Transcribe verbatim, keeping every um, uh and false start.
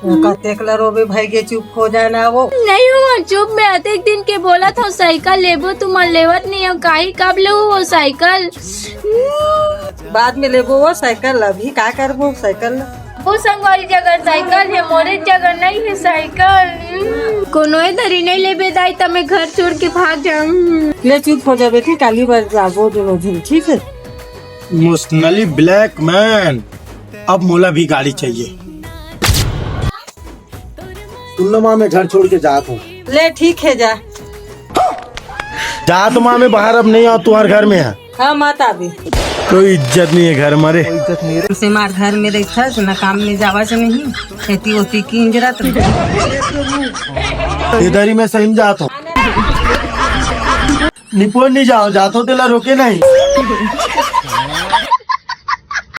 कतेक ला रोबे भाई के, चुप हो जाना वो। नहीं हो चुप, मैं अतेक दिन के बोलत हूँ साइकिल लेबो, तुमन लेवत नहीं हो, काहे कब लेहू वो साइकिल? बाद में लेबो वो साइकिल, अभी का करबो साइकिल ला? वो संगवारी जगह साइकिल है, मोरे जगह नहीं है साइकिल। कोनो ए दरी नहीं लेबे दाई, त मैं घर छोड़ के भाग जाऊँ। ले चुप हो जा बेटी, काली बार जाबो दोनों झन, ठीक है? Emotionally blackmail. अब मोला भी गाड़ी चाहिए। सुन ना माँ, मैं घर छोड़ के जात हूँ। ले ठीक है, जा। जा तो माँ, मैं बाहर अब नहीं आऊँ, तुम्हारे घर में है। हाँ, मत आबे। कोई इज्जत नहीं है घर हमारे। से मार घर में रहता है, ना काम में जावा से नहीं, खेती होती की इंजरा तो। इधर ही मैं सही में जाता हूँ। निपोर नहीं जाओ, जातो तेला रोके नहीं।